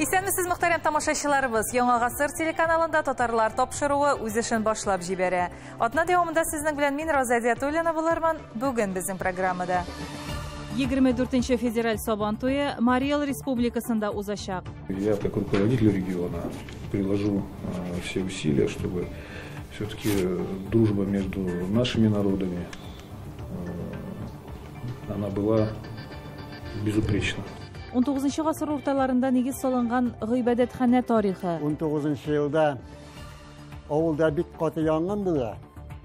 Исәнмесез, мөхтәрәм тамашачыларыбыз. Яңа гасыр телеканалында татарлар тапшыруы үз эшен башлап җибәрә. Атна дәвамында сезнең белән мин, Роза Диатуллина, булырмын. Бүген безнең программада 24 федераль Сабан туе Марий Эл Республикасында узачак. Я, как руководитель региона, приложу все усилия, чтобы все-таки дружба между нашими народами, она была безупречна. 19 гасыр урталарында нигез салынган гыйбадәтханә тарихы. 19 елда авылда бик каты янгын була.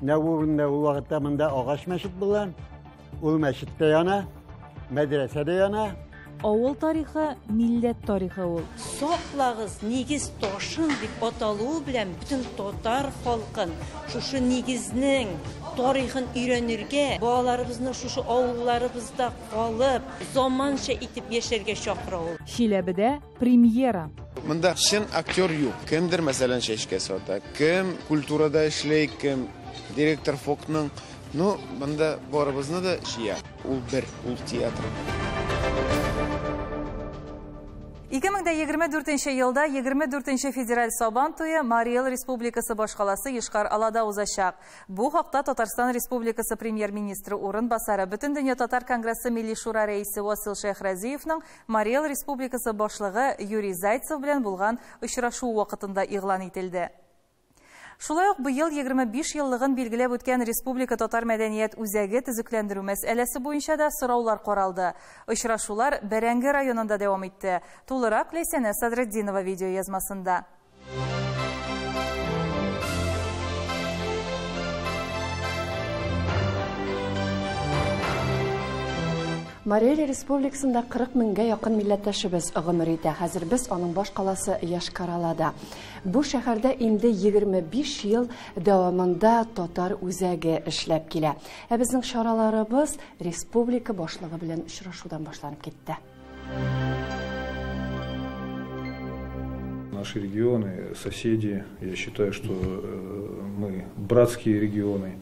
Нәү ул вакытта монда агач мәчет була. Ул мәчет тә яна, мәдрәсә дә яна. Авыл тарихы, милләт тарихы ул. Саклагыз нигез ташын дип аталуы белән бөтен татар халкын шушы нигезнең тарихын өйрәнергә, балаларыбызны шушы авылларыбызда калып, заманча итеп яшәргә чакыра ул. Чиләбедә премьера. Монда чын актер юк. Кемдер, мәсәлән, чәчкә сата, кем культурада эшли, кем директор фокның. Ну, монда барыбызны да җыя. Ул бер, ул театр. 2024 елда 24 федераль Сабан туе Марий Эл Республикасы башкаласы Йошкар-Олада узачак. Бу хакта Татарстан Республикасы премьер-министры урынбасары, Бөтендөнья татар конгрессы Милли шура рәисе Васил Шәйхразиевның Марий Эл Республикасы башлыгы Юрий Зайцев белән булган очрашу вакытында игълан ителде. Шулай ук быел 25 еллыгын билгеләп үткән Республика татар мәдәният үзәге төзекләндерү мәсьәләсе буенча да сораулар каралды. Очрашулар Бәрәңге районында дәвам итте. Тулырак Ләйсәнә Садретдинова видео язмасында. Марий Эл Республикасында 40 меңгә якын милләттәшебез гомер итә. Хәзер без аның баш каласы Йошкар-Олада. Бу шәһәрдә инде 25 ел дәвамында татар үзәге эшләп килә. Ә безнең чараларыбыз республика башлыгы белән очрашудан башланып китте. Наши регионы, соседи, я считаю, что мы братские регионы.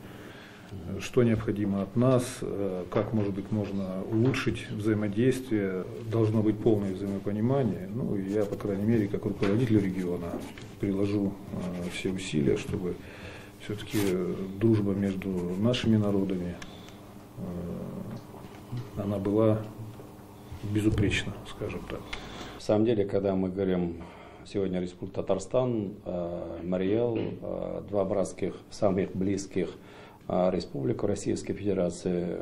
Что необходимо от нас, как, может быть, можно улучшить взаимодействие, должно быть полное взаимопонимание. Ну, я, по крайней мере, как руководитель региона, приложу все усилия, чтобы все-таки дружба между нашими народами, она была безупречна, скажем так. В самом деле, когда мы говорим сегодня Республика Татарстан, Марий Эл, два братских, самых близких Республику Российской Федерации,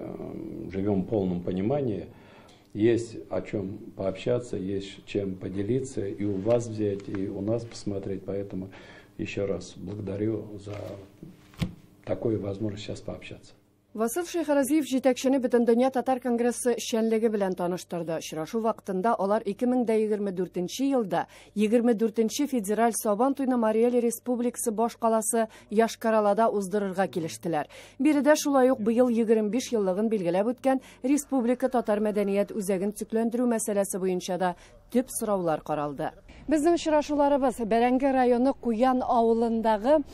живем в полном понимании. Есть о чем пообщаться, есть чем поделиться, и у вас взять, и у нас посмотреть. Поэтому еще раз благодарю за такую возможность сейчас пообщаться. Васил Шәйхразиев җитәкчене Бөтендөнья татар конгрессы эшчәнлеге белән таныштырды. Очрашу вакытында алар 2024 елда 24 федераль Сабан туйны Марий Эл Республикасы баш каласы Йошкар-Олада уздырырга килештеләр. Биредә шулай ук быел 25 еллыгын билгеләп үткән Республика татар мәдәният үзәген төзекләндерү мәсьәләсе буенча да төп сораулар каралды. Безнең очрашуларыбыз Бәрәңге районы Куян авылындагы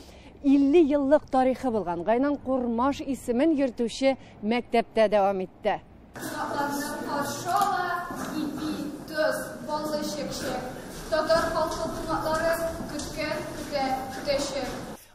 50 еллык тарихы булган Гайнан Кормаш исемен йөртүче мәктәптә дәвам итте. Кунакларны каршы ала, ипи, тоз, баллы чәкчәк. Татар халкы кунаклары көткән, көтә, көтәчәк.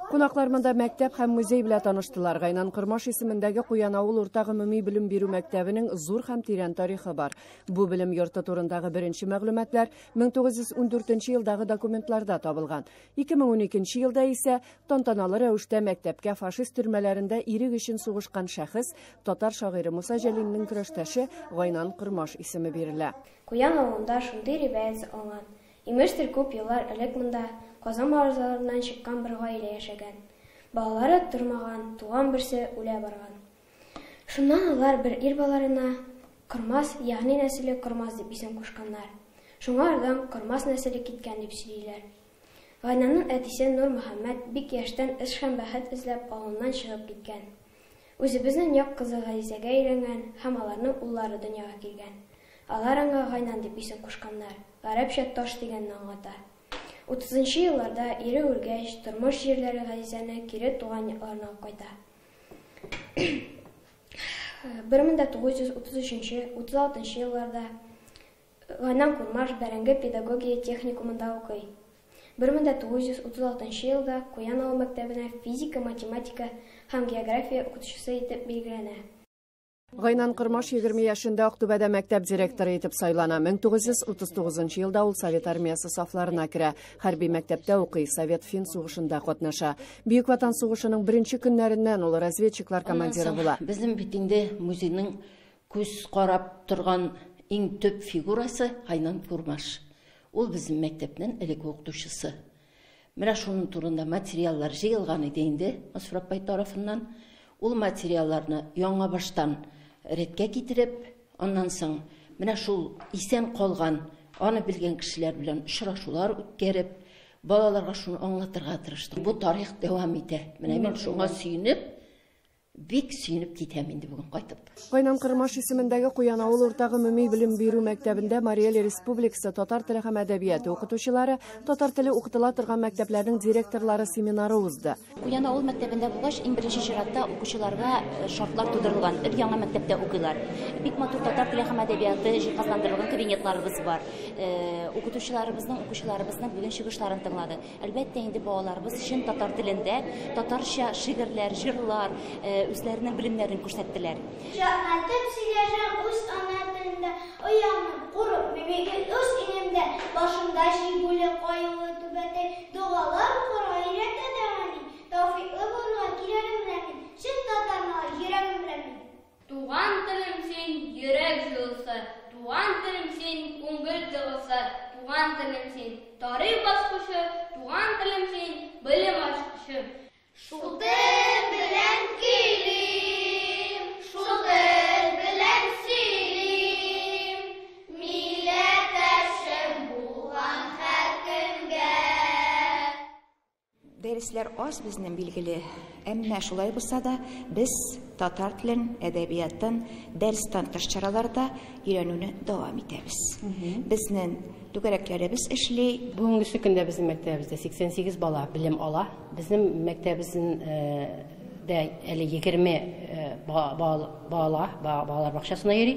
Кунаклар монда мәктәп һәм музей белән таныштылар. Гайнан Кормаш исемендәге Куян авыл урта гомуми белем бирү мәктәбенең зур һәм тирән тарихы бар. Бу белем йорты турындагы беренче мәгълүматлар 1914 елдагы документларда табылган. 2012 елда исә тантаналы рәвештә мәктәпкә фашист төрмәләрендә ирек өчен сугышкан шәхес, татар шагыйре Муса Җәлилнең көрәштәше Гайнан Кормаш исеме бирелә. Куян авылында шундый риваять сакланган. Имештер, күп еллар элек монда Казан морзаларыннан чыккан бер гаилә яшәгән. Балалары тормаган, туган берсе үлә барган. Шуннан алар бер ир балаларына Кормас, ягъни нәселе Кормас дип исем кушканнар. Шуңа ардан Кормас нәселе киткән дип сөйлиләр. Гайнанның әтисе Нур Мөхәммәд бик яшьтән эш һәм бәхет эзләп авылыннан чыгып киткән. Үзебезнең як кызы Газизәгә өйләнгән һәм аларның уллары дөньяга килгән. Алар аңа Гайнан дип исем кушканнар. Гарәпчә таш дигәнне аңлата. 30 елларда ире үлгәч, тормыш җирләре Газизәне кире туган якларына кайта. 1933-36 елларда Гайнан Курмаш Бәрәңге педагогия техникумында укый. 1936 елда Куян авыл мәктәбенә физика, математика һәм география укытучысы итеп билгеләнә. Гайнан Кормаш 20 яшендә Актүбәдә мәктәп директоры итеп сайлана. 1939 елда ул Совет армиясе сафларына керә. Хәрби мәктәптә укый, Совет-фин сугышында катнаша. Бөек Ватан сугышының беренче көннәреннән ул разведчиклар командиры була. Безнең бит инде музейның күз карап торган иң төп фигурасы Гайнан Кормаш. Ул безнең мәктәпнең элек укытучысы. Менә шуның турында материаллар җыелган иде инде Масфур апай тарафыннан. Ул материалларны яңа баштан рәткә китереп, аннан соң менә шул исән калган, аны белгән кешеләр белән очрашулар үткәреп, балаларга шуны аңлатырга тырыштым. Бу тарих дәвам итә. Менә мин шуңа сөенеп, бик сөенеп китәм инде бүген кайтып. Гайнан Кормаш исемендәге Куян авыл урта гомуми белем бирү мәктәбендә Марий Эл Республикасы татар теле һәм әдәбияты укытучылары, татар теле укытыла торган мәктәпләрнең директорлары семинары узды. Куян авыл мәктәбендә булгач, иң беренче чиратта укучыларга шартлар тудырылган. Өр яңа мәктәптә укыйлар. Бик матур татар теле һәм әдәбияты җиһазландырылган кабинетларыбыз бар. Укытучыларыбызның, укучыларыбызның бүген чыгышларын тыңлады. Әлбәттә, инде балаларыбыз чын татар телендә татарча шигырьләр, җырлар, үзләренең белемнәрен күрсәттеләр. Шатланып сөйләшәм үз ана телендә, оянып, курыкмыйм мин үз илемдә, башымда җигүле каюлы түбәтәй, догалар укырга өйрәтә дә әни, тәүфиклы булырга кирәгем белән мин, чын татармын, йөрәгем белән мин. Туган телем син, йөрәк җылысы, туган телем син, күңел тыгысы, туган телем син, тарих баскычы, туган телем син, белем ачкычы. Шул тел белән көйлим, шул тел белән сөйлим, милләттәшем булган һәркемгә. Дәресләр аз безнең билгеле, әмма шулай булса да без татар телен, әдәбиятын дәрестән тыш чараларда өйрәнүне дәвам итәбез. Безнең түгәрәкләребез эшли. Бүгенге көндә безнең мәктәбебездә 88 бала белем ала. Безнең мәктәбебезнең дә әле 20 бала балалар бакчасына йөри.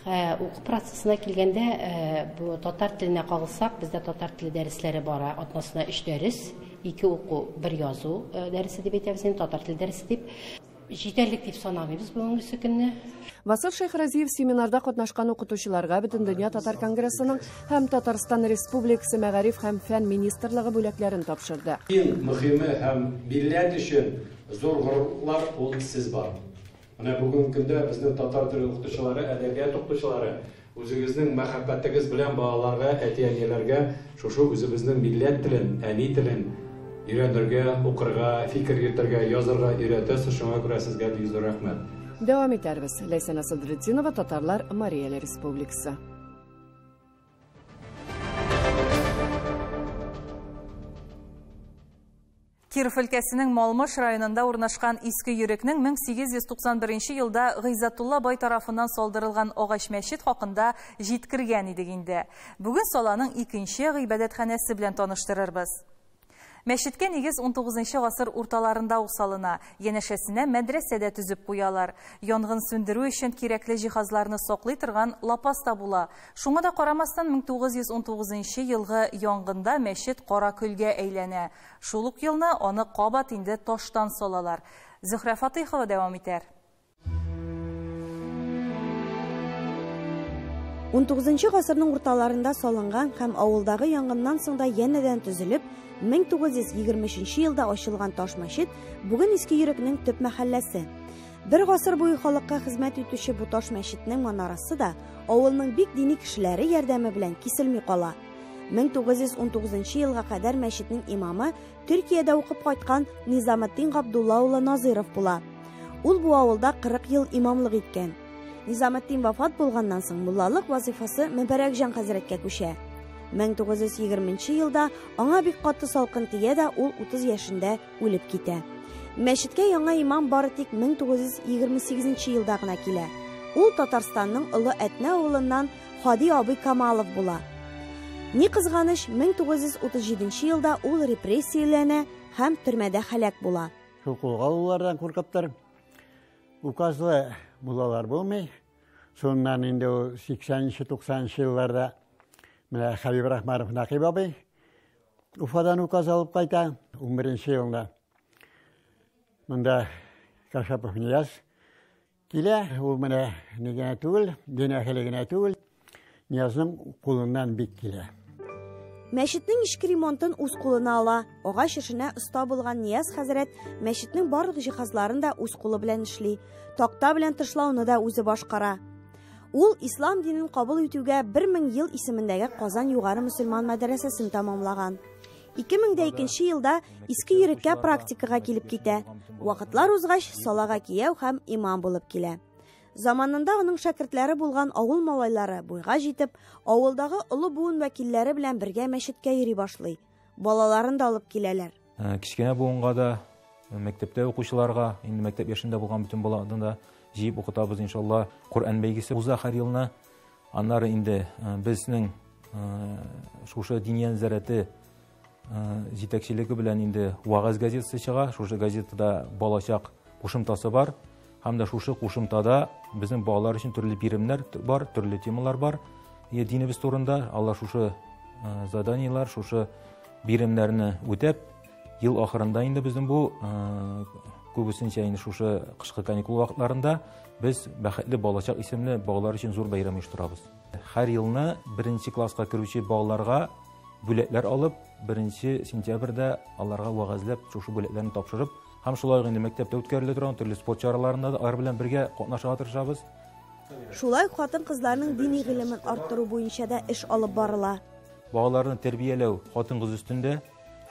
Уку процессына килгәндә, бу татар теленә кагылсак, бездә татар теле дәресләре бара. Атнасына 3 дәрес, 2 уку, 1 язу дәресе дип әйтәбез, инде татар теле дәресе дип. Җитәрлек дип санамыйбыз бүгенге көнне. Васил Шәйхразиев семинарда катнашкан укытучыларга Бөтендөнья татар конгрессының һәм Татарстан Республикасы мәгариф һәм фән министрлыгы бүләкләрен тапшырды. Иң мөһиме һәм милләт өчен зур горурлыклар ул сез бар. Менә бүгенге көндә безнең татар теле укытучылары, әдәбият укытучылары үзегезнең мәхәббәтегез белән балаларга, әти-әниләргә шушы үзебезнең милләт телен, әни телен өйрәнергә, укырга, фикер йөртергә, язырга өйрәтәсез. Шуңа күрә сезгә бик зур рәхмәт. Дәвам итәрбез. Ләйсән Садретдинова, Татарлар, Марий Эл Республикасы. Киров өлкәсенең Малмыш районында урнашкан Иске Йөрекнең 1891 елда Гыйззәтулла бай тарафыннан салдырылган агач мәчет хакында җиткергән идек инде. Бүген саланың икенче гыйбадәтханәсе белән таныштырырбыз. Мәчеткә нигез 19 гасыр урталарында ук салына. Янәшәсенә мәдрәсә дә төзеп куялар. Янгын сүндерү өчен кирәкле җиһазларны саклый торган лапас та була. Шуңа да карамастан 1919 елгы янгында мәчет кара көлгә әйләнә. Шул ук елны аны кабат инде таштан салалар. Зөһрә Фатыйхова дәвам итәр. 19 гасырның урталарында салынган һәм авылдагы янгыннан соң да янәдән төзелеп, 1923 елда ачылган таш мәчет бүген Иске Йөрекнең төп мәхәлләсе. Бер гасыр буе халыкка хезмәт итүче бу таш мәчетнең манарасы да авылның бик дини кешеләре ярдәме белән киселми кала. 1919 елга кадәр мәчетнең имамы Төркиядә укып кайткан Низаметдин Габдулла улы Назиров була. Ул бу авылда 40 ел имамлык иткән. Низаметдин вафат булганнан соң муллалык вазифасы Мөбәрәкҗан хәзрәткә күчә. 1920 елда аңа бик каты салкын тия дә ул 30 яшендә үлеп китә. Мәчеткә яңа имам бары тик 1928 елда гына килә. Ул Татарстанның Олы Әтнә авылыннан Хади абый Камалов була. Ни кызганыч, 1937 елда ул репрессияләнә һәм төрмәдә һәлак була. Шул кулга алулардан куркыптыр. Указлы муллалар булмый. Соннан инде ул 80-90 елларда менә Хәбибрахманов Нәкыйп абый Уфадан указ алып кайта 11 елында. Монда Кашапов Нияз килә, ул менә ни генә түгел, дин әһеле генә түгел, Ниязның кулыннан бик килә. Мәчетнең эчке ремонтын үз кулына ала. Агач эшенә оста булган Нияз хәзрәт мәчетнең барлык җиһазларын да үз кулы белән эшли. Такта белән тышлауны да үзе башкара. Ул ислам динен кабул итүгә 1000 ел исемендәге Казан югары мөселман мәдрәсәсен тәмамлаган. 2002 елда Иске Йөреккә практикага килеп китә. Вакытлар узгач, салага кияү һәм имам булып килә. Заманында аның шәкертләре булган авыл малайлары буйга җитеп, авылдагы олы буын вәкилләре белән бергә мәчеткә йөри башлый. Балаларын да алып киләләр. Кечкенә буынга да, мәктәптә укучыларга, инде мәктәп яшендә булган бөтен баланы да җыеп укытабыз, иншалла. Коръән бәйгесе уза һәр елны. Аннары инде безнең шушы Диния нәзарәте җитәкчелеге белән инде Вагаз газетасы чыга. Шушы газетада балачак кушымтасы бар. Һәм дә шушы кушымтада безнең балалар өчен төрле биремнәр бар, төрле темалар бар. Динебез турында алар шушы заданиелар, шушы биремнәрне үтәп, ел ахырында инде безнең бу күбесенчә инде шушы кышкы каникул вакытларында без Бәхетле балачак исемле балалар өчен зур бәйрәм оештырабыз. Һәр елны беренче класска керүче балаларга бүләкләр алып, 1 сентябрьдә аларга вәгазьләп шушы бүләкләрне тапшырып, һәм шулай ук инде мәктәптә үткәрелә торган төрле спорт чараларында да алар белән бергә катнашырга тырышабыз. Шулай ук хатын-кызларның дини гыйлемен арттыру буенча да эш алып барыла. Балаларны тәрбияләү хатын-кыз өстендә.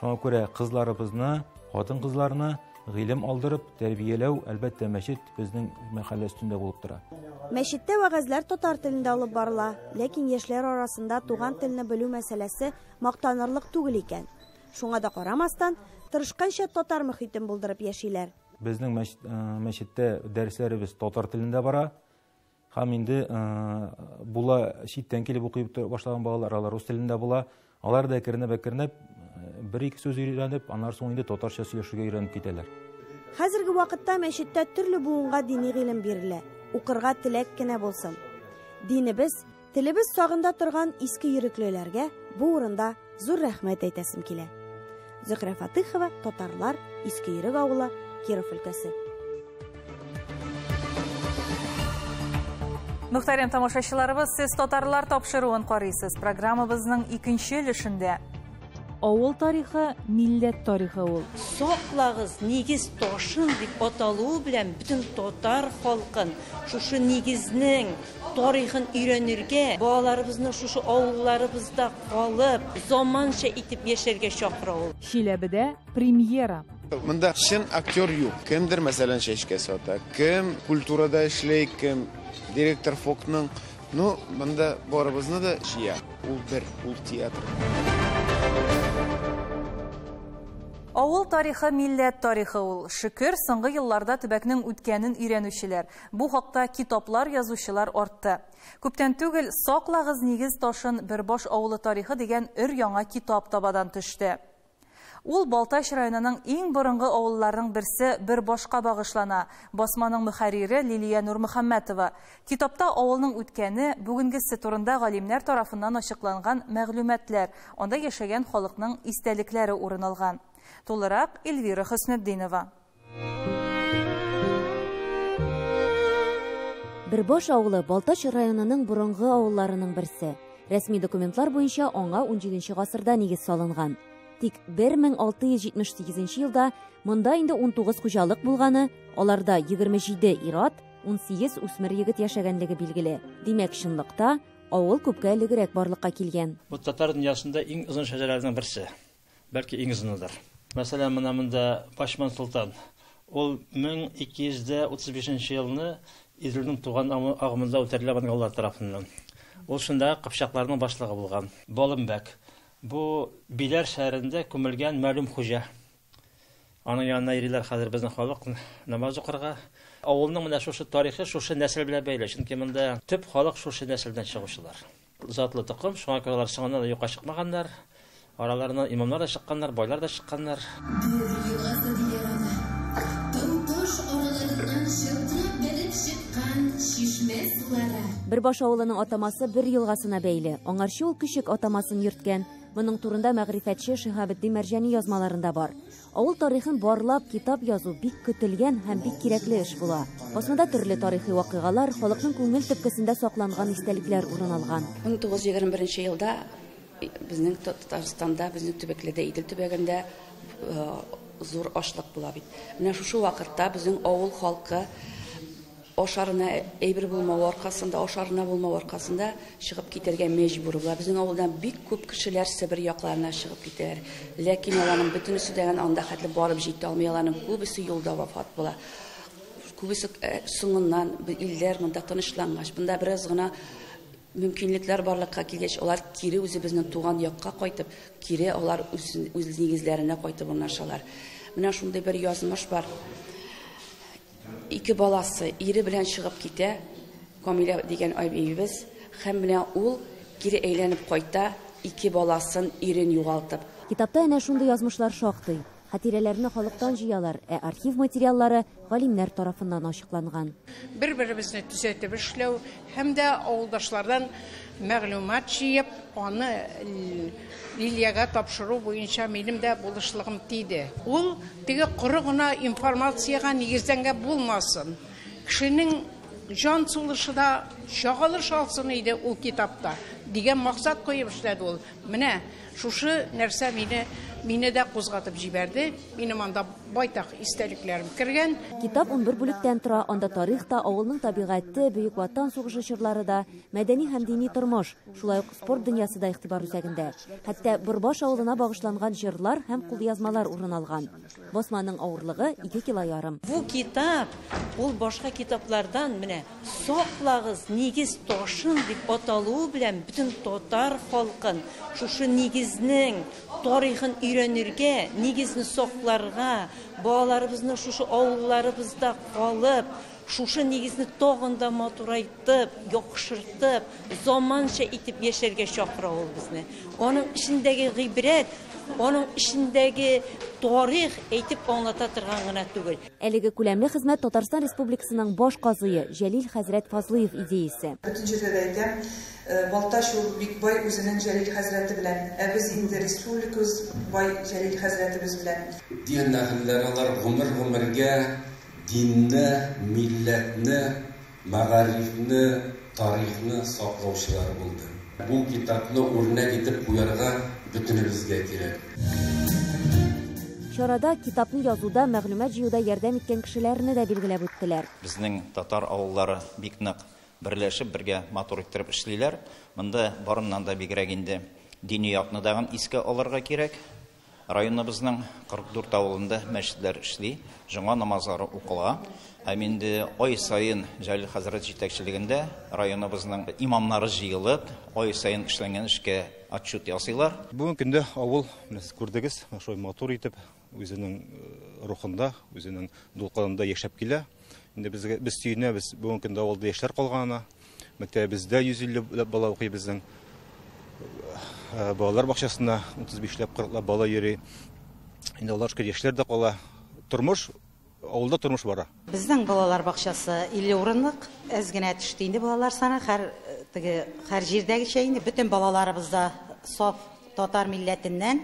Шуңа күрә кызларыбызны, хатын-кызларны гыйлем алдырып тәрбияләү, әлбәттә, мәчет безнең мәхәллә өстендә булып тора. Мәчеттә вәгазьләр татар телендә алып барыла, ләкин яшьләр арасында туган телне белү мәсьәләсе мактанырлык түгел икән. Шуңа да карамастан, тырышканча татар мөхитен булдырып яшиләр. Безнең мәчеттә дәресләребез татар телендә бара. Һәм инде була читтән килеп укый башлаган балалар, алар рус телендә була. Алар да әкренләп-әкренләп бер-ике сүз өйрәнеп, аннан соң инде татарча сөйләшергә өйрәнеп китәләр. Хәзерге вакытта мәчеттә төрле буынга дини гыйлем бирелә. Укырга теләк кенә булсын. Динебез, телебез сагында торган иске йөреклеләргә бу урында зур рәхмәт әйтәсем килә. Зөһрә Фатыхова, Татарлар, Иске Йөрек авылы, Киров өлкәсе. Мөхтәрәм тамашачыларыбыз, сез Татарлар тапшыруын карыйсыз. Программабызның икенче өлешендә авыл тарихы, милләт тарихы ул. Саклагыз нигез ташын дип аталуы белән бөтен татар халкын шушы нигезнең тарихын өйрәнергә, балаларыбызны шушы авылларыбызда калып, заманча итеп яшәргә чакыра ул. Чиләбедә премьера. Монда чын актер юк. Кемдер, мәсәлән, чәчкә сата, кем культурада эшли, кем директор ФОКның. Ну, монда барыбызны да җыя. Ул бер, ул театр. Авыл тарихы, милләт тарихы ул. Шөкер, соңгы елларда төбәкнең үткәнен өйрәнүчеләр, бу хакта китаплар язучылар артты. Күптән түгел Саклагыз нигез ташын Бөрбаш авылы тарихы дигән өр яңа китап табадан төште. Ул Балтач районының иң борынгы авылларының берсе Бөрбашка багышлана. Басманың мөхәррире Лилия Нурмөхәммәтова. Китапта авылның үткәне, бүгенгесе турында галимнәр тарафыннан ачыкланган мәгълүматлар, анда яшәгән халыкның истәлекләре урын алган. Тулырак Эльвира Хөснетдинова. Бөрбаш авылы Балтач районының борынгы авылларының берсе. Рәсми документлар буенча аңа 17 гасырда нигез салынган. Тик 1678 елда монда инде 19 хуҗалык булганы, аларда 27 ир-ат, 18 үсмер егет яшәгәнлеге билгеле. Димәк, чынлыкта авыл күпкә элегрәк барлыкка килгән. Бу татар дөньясында иң озын шәҗәрәләрнең берсе. Бәлки иң озыныдыр. Мәсәлән, менә монда Пашман Солтан. Ул 1235 елны Иделнең туган агымында үтерелә монголлар тарафыннан. Ул шунда кыпчакларның башлыгы булган. Балымбәк. Бу Биләр шәһәрендә күмелгән мәгълүм хуҗа. Аның янына йөриләр хәзер безнең халык намаз укырга. Авылның менә шушы тарихы шушы нәсел белән бәйле. Чөнки монда төп халык шушы нәселдән чыгучылар. Затлы токым, шуңа күрә алар соңыннан да юкка чыкмаганнар. Араларыннан имамнар да чыкканнар, байлар да чыкканнар. Бер елгасы диләр аны. Тау-таш араларыннан чылтырап бәреп чыккан чишмә сулары. Бөрбаш авылының атамасы Бөр елгасына бәйле. Аңарчы ул Көчек атамасын йөрткән. Моның турында мәгърифәтче Шиһабетдин Мәрҗани язмаларында бар. Авыл тарихын барлап, китап язу бик көтелгән һәм бик кирәкле эш була. Басмада төрле тарихи вакыйгалар, халыкның күңел төпкесендә сакланган истәлекләр урын алган. 1921 елда безнең Татарстанда, безнең төбәкләрдә, Идел төбәгендә зур ашлык була бит. Менә шушы вакытта безнең авыл халкы ашарына әйбер булмау аркасында, ашарына булмау аркасында чыгып китәргә мәҗбүр була. Безнең авылдан бик күп кешеләр Себер якларына чыгып китәләр. Ләкин аларның бөтенесе дә анда хәтле барып җитә алмый, аларның күбесе юлда вафат була. Күбесе соңыннан илләр монда тынычлангач, монда бераз гына мөмкинлекләр барлыкка килгәч, алар кире үзебезнең туган якка кайтып, кире алар үз нигезләренә кайтып урнашалар. Менә шундый бер язмыш бар. Ике баласы ире белән чыгып китә, Камилә дигән әбиебез, һәм менә ул кире әйләнеп кайта, ике баласын, ирен югалтып. Китапта әнә шундый язмышлар шактый. Хатирәләрне халыктан җыялар, ә архив материаллары галимнәр тарафыннан ачыкланган. Бер-беребезне төзәтеп эшләү һәм дә авылдашлардан мәгълүмат җыеп, аны Лилиягә тапшыру буенча минем дә булышлыгым тиде. Ул теге коры гына информациягә нигезләнгән булмасын. Кешенең җан сулышы да чагылыш алсын иде ул китапта дигән максат куеп эшләде ул. Менә шушы нәрсә мине дә кузгатып җибәрде. Минем анда байтак истәлекләрем кергән. Китап 11 бүлектән тора. Анда тарих та, авылның табигате, Бөек Ватан сугышы чорлары да, мәдәни һәм дини тормыш, шулай ук спорт дөньясы да игътибар үзәгендә. Хәтта Борбаш авылына багышланган җырлар һәм кулъязмалар урын алган. Басманың авырлыгы 2,5 кило. Бу китап ул башка китаплардан менә саклагыз нигез ташын дип аталуы белән бөтен татар халкын шушы нигезнең тарихын өйрәнергә, нигезне сакларга, балаларыбызны шушы авылларыбызда калып, шушы нигезне тагын да матурайтып, яхшыртып, заманча итеп яшәргә чакыра ул безне. Аның эчендәге гыйбрәт, аның эчендәге тарих әйтеп аңлата торган гына түгел. Әлеге күләмле хезмәт Татарстан Республикасының баш казые Җәлил хәзрәт Фазлыев идеясе. Бөтен җирдә дә әйтәм, Балтач ул бик бай үзенең Җәлил хәзрәте белән. Ә без инде республикабыз бай Җәлил хәзрәтебез белән. Дин әһелләре алар гомер-гомергә динне, милләтне, мәгарифне, тарихны саклаучылар булды. Бу китапны үрнәк итеп куярга бөтенебезгә кирәк. Чарада китапны язуда, мәгълүмат җыюда ярдәм иткән кешеләрне дә билгеләп үттеләр. Безнең татар авыллары бик нык берләшеп, бергә матур иттереп эшлиләр. Монда барыннан да бигрәк инде дини якны дагын искә алырга кирәк. Районыбызның 44 авылында мәчетләр эшли, җомга намазлары укыла. Һәм инде ай саен Җәлил хәзрәт җитәкчелегендә районыбызның имамнары җыелып, ай саен эшләнгән эшкә отчет ясыйлар. Бүгенге көндә авыл, менә сез күрдегез, шулай матур итеп үзенең рухында, үзенең дулкынында яшәп килә. Инде без сөенәбез бүгенге көндә авылда яшьләр калганына. Мәктәбебездә 150 бала укый безнең. Балалар бакчасында 35ләп, 40лап бала йөри. Инде алар шөкер яшьләр дә кала. Тормыш, авылда тормыш бара. Безнең балалар бакчасы 50 урынлык, әз генә төште инде балалар саны, һәр җирдәгечә инде бөтен балаларыбыз да саф татар милләтеннән.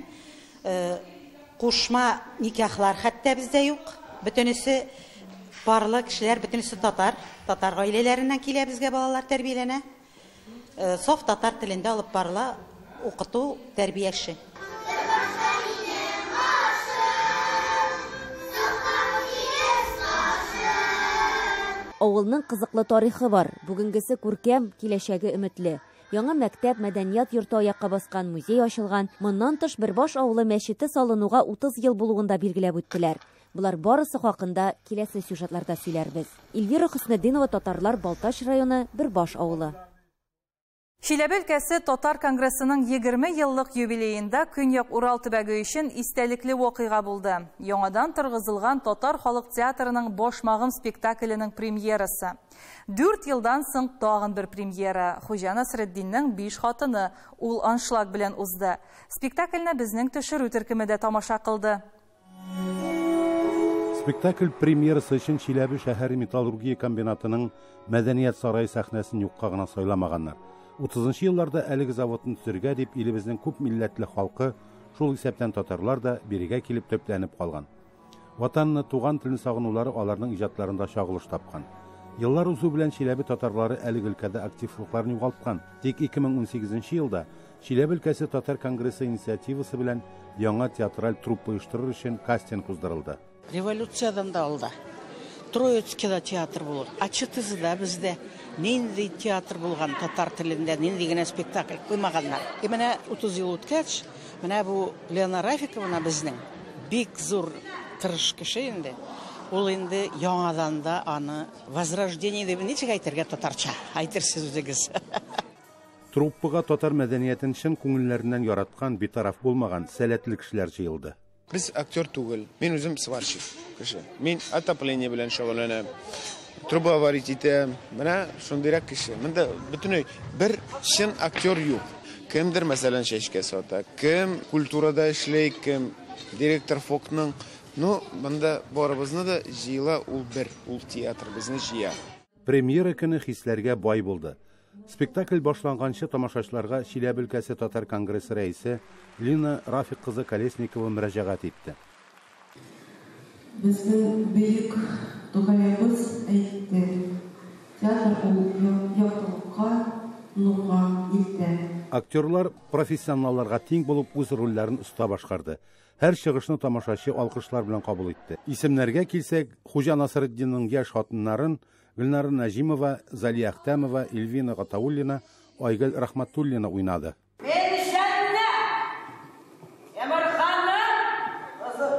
Кушма никахлар хәтта бездә юк. Бөтенесе парлы кешеләр, бөтенесе татар, татар гаиләләреннән килә безгә балалар тәрбияләнә. Саф татар телендә алып барыла укыту тәрбия эше. Авылның кызыклы тарихы бар. Бүгенгесе күркәм, киләчәге өметле. Яңа мәктәп, мәдәният йорты аякка баскан, музей ачылган. Моннан тыш Бөрбаш авылы мәчете салынуга 30 ел булуын да билгеләп үттеләр. Булар барысы хакында киләсе сюжетларда сөйләрбез. Эльвира Хөснетдинова, Татарлар, Балтач районы, Бөрбаш авылы. Чиләбе өлкәсе Татар конгрессының 20 еллык юбилеенда Көньяк Урал төбәге өчен истәлекле вакыйга булды. Яңадан торгызылган Татар халык театрының Башмагым спектакленең премьерасы. 4 елдан соң тагын бер премьера. Хуҗа Насретдиннең 5 хатыны ул аншлаг белән узды. Спектакльне безнең төшерү төркеме дә тамаша кылды. Спектакль премьерасы өчен Чиләбе шәһәре металлургия комбинатының Мәдәният сарае сәхнәсен юкка гына сайламаганнар. 30 елларда әлеге заводны төзергә дип илебезнең күп милләтле халкы, шул исәптән татарлар да бирегә килеп төпләнеп калган. Ватанны, туган телне сагынулары аларның иҗатларында чагылыш тапкан. Еллар узу белән Чиләбе татарлары әлеге өлкәдә активлыкларын югалткан. Тик 2018 елда Чиләбе өлкәсе татар конгрессы инициативасы белән яңа театраль труппа оештырыр өчен кастинг уздырылды. Революциядән дә алда. Троицкида театр булыр. АЧТЗда бездә нинди театр булган татар телендә, нинди генә спектакль куймаганнар. И менә 30 ел үткәч, менә бу Лена Рафиковна безнең бик зур тырыш кеше инде. Ул инде яңадан да аны возрождение дип ничек әйтергә татарча? Әйтерсез үзегез. Труппага татар мәдәниятен чын күңелләреннән яраткан, битараф булмаган, сәләтле кешеләр җыелды. Без актер түгел. Мин үзем сварщик кеше. Мин отопление белән шөгыльләнәм. Труба варить итәм. Менә шундыйрак кеше. Монда бөтенләй бер чын актер юк. Кемдер, мәсәлән, чәчкә сата, кем культурада эшли, кем директор ФОКның. Ну, монда барыбызны да җыела ул бер, ул театр безне җыя. Премьера көне хисләргә бай булды. Спектакль башланганчы тамашачыларга Чиләбе өлкәсе татар конгрессы рәисе Лина Рафик кызы Колесникова мөрәҗәгать итте. Безнең бөек Тукаебыз әйтте, театр ул яктылыкка, нурга илтә. Актерлар профессионалларга тиң булып үз рольләрен оста башкарды. Һәр чыгышны тамашачы алкышлар белән кабул итте. Исемнәргә килсәк, Хуҗа Насретдинның яшь хатыннарын Гөлнара Наҗимова, Залия Әхтәмова, Эльвина Гатауллина, Айгөл Рахматуллина уйнады. Мин Җәннәт, Әмирханның кызы.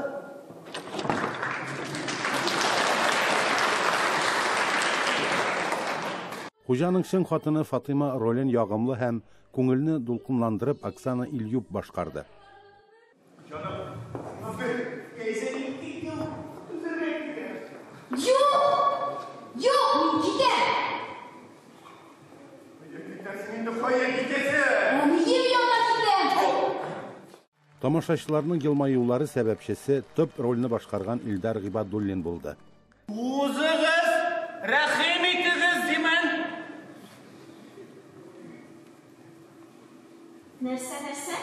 Хуҗаның чын хатыны Фатыйма ролен ягымлы һәм күңелне дулкынландырып Оксана Ильюп башкарды. Юк! Юк, мин китәм! Әнием янына китәм! Тамашачыларның елмаюлары сәбәпчесе төп рольне башкарган Илдар Гыйбадуллин булды. Узыгыз, рәхим итегез, димен. Нәрсә, нәрсә?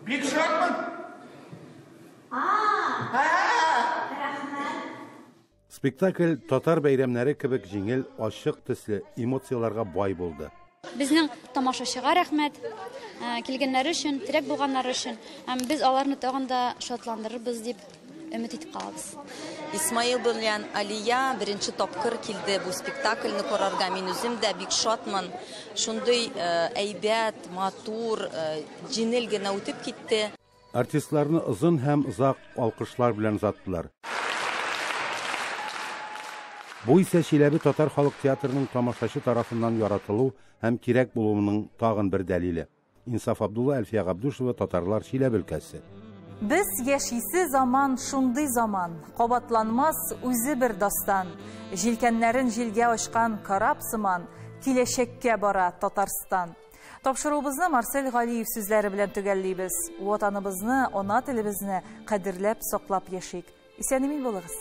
Бик шатмын. Рәхмәт. Спектакль татар бәйрәмнәре кебек җиңел, ачык төсле, эмоцияләргә бай булды. Безнең тамашачыга рәхмәт, килгәннәре өчен, терәк булганнары өчен. Һәм без аларны тагын да шатландырырбыз дип өмет итеп калабыз. Исмаил белән Алия беренче тапкыр килде бу спектакльне карарга. Мин үзем дә бик шатмын. Шундый әйбәт, матур, җиңел генә үтеп китте. Артистларны озын һәм озак алкышлар белән озаттылар. Бу исә Чиләбе татар халык театрының тамашачы тарафыннан яратылу һәм кирәк булуының тагын бер дәлиле. Инсаф Абдулла, Әлфия Габдушева, Татарлар, Чиләбе өлкәсе. Без яшисе заман шундый заман, кабатланмас үзе бер дастан. Җилкәннәрен җилгә ачкан кораб сыман, киләчәккә бара Татарстан. Тапшыруыбызны Марсель Галиев сүзләре белән төгәллибез. Ватаныбызны, ана телебезне кадерләп, саклап яшик. Исән-имин булыгыз.